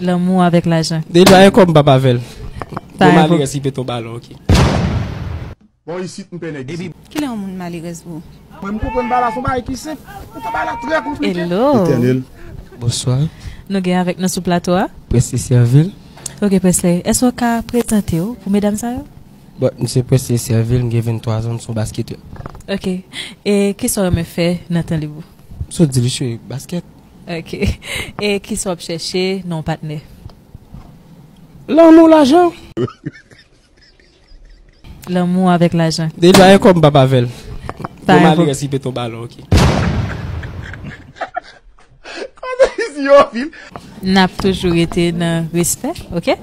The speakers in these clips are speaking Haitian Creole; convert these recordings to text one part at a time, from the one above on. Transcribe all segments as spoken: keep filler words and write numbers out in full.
Lanmou avèk lajan. Depi pa gen kòb, m p ap avè l. Pa gen pwoblèm. Bon, malerèz ki pete yon balon, ok. Bon, isit, m pè nèg isit. Kilè yon moun malerèz pou ou? Mwen, m konprann bagay la, se yon bagay ki senp. Poutan, bagay la trè konplike. Hello. Etènèl. Bonswa. Nou gen avèk nou sou plato a. Presley Servil. Ok, Presley. Èske w ka prezante w pou medam sa yo? Bon, m se Presley Servil, m gen venntwa zan, m se yon basketè. Ok. E kisa w renmen fè nan tan lib ou? M sot di l jwe baskèt. Ok. E kisa w ap chèche nan yon patnè? Lanmou, lajan. Lanmou avèk lajan. Depi pa gen kòb, m p ap avè l. Pa Bon, gen malerèz ki pete yon balon, ok. Kote isi yo, fil? N ap toujou rete nan respè, ok?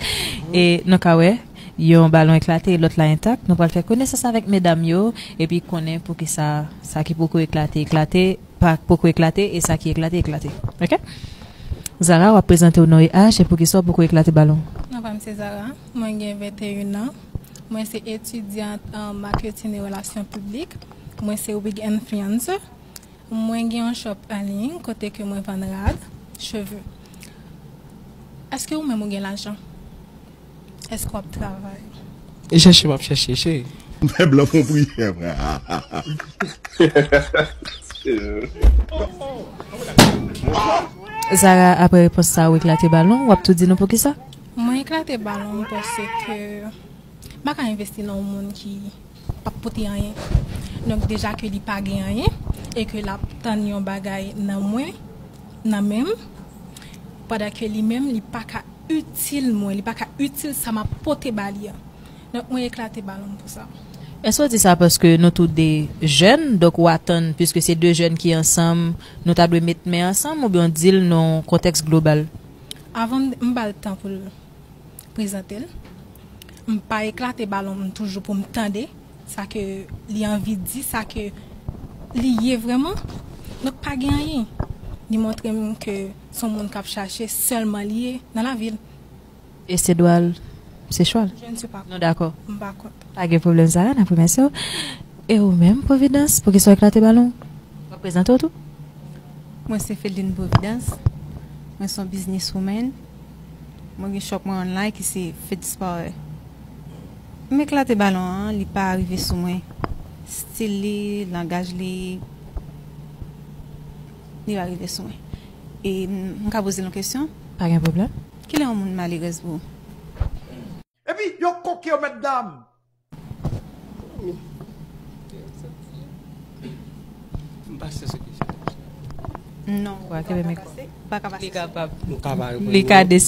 E nou ka wè, yon balon eklate e lòt la entak. Nou pral fè konesans avèk medam yo, epi konnen poukisa sa ki poko eklate, eklate, pa poko eklate, e sa ki eklate, eklate. Ok? Zara, w ap prezante w non e ach, e poukisa w poko eklate balon? Non, pa m se Zara. Mwen gen venteyen an. Mwen se etidyant an marketing e relasyon piblik. Mwen se wig influencer. Mwen gen yon shop an liy kote ke mwen vann rad, cheve. Èske ou menm ou gen lajan? Èske w ap travay? E chèche m ap chèche, cheri. M fè blan fon priyè, frè. Zara, apre repons sa, ou eklate balon, w ap tou di nou poukisa? Mwen eklate balon m paske m pa ka envesti nan yon moun ki p ap pote anyen. Donk, deja ke li pa gen anyen e ke l ap tann yon bagay nan mwen, nan men m, pandan ke li menm, li pa ka itil mwen, li pa ka itil sa m ap pote ba li a. Donk, mwen eklate balon m pou sa. Èske w di sa paske nou tou de jèn, donk ou atann, piske se de jèn ki ansanm, nou ta dwe met men ansanm, oubyen w di l nan yon kontèks global? Avan m, m ba l tan pou l prezante l. M pa eklate balon m toujou pou m tande sa ke li anvi di, sa ke li ye vrèman. Donk, pa gen anyen. Li montre m ke se yon moun k ap chache sèlman li ye nan lavi l. E se dwa l, se chwa l. Je ne suis pas Nou dakò. M pa kont. Pa gen pwoblèm, Zara, n ap remèsye w. E ou menm, Providence, poukisa w eklate balon? W ap prezante w tou? Mwen se Feline Providence. Mwen se yon business woman. Mwen gen shop mwen online ki se Fedspar. M eklate balon an, li pa rive sou mwen. Stil li, langaj li, li pa rive sou mwen. E m, m ka poze l yon kesyon? Pa gen pwoblèm. Kilè yon moun malerèz pou ou? Epi, yo koke yo, mèt dam. M pase sou kesyon. Non. Wa, kenbe mikwo. Pa ka pase. Li kapab. Nou ka pa reponn. Li ka deside.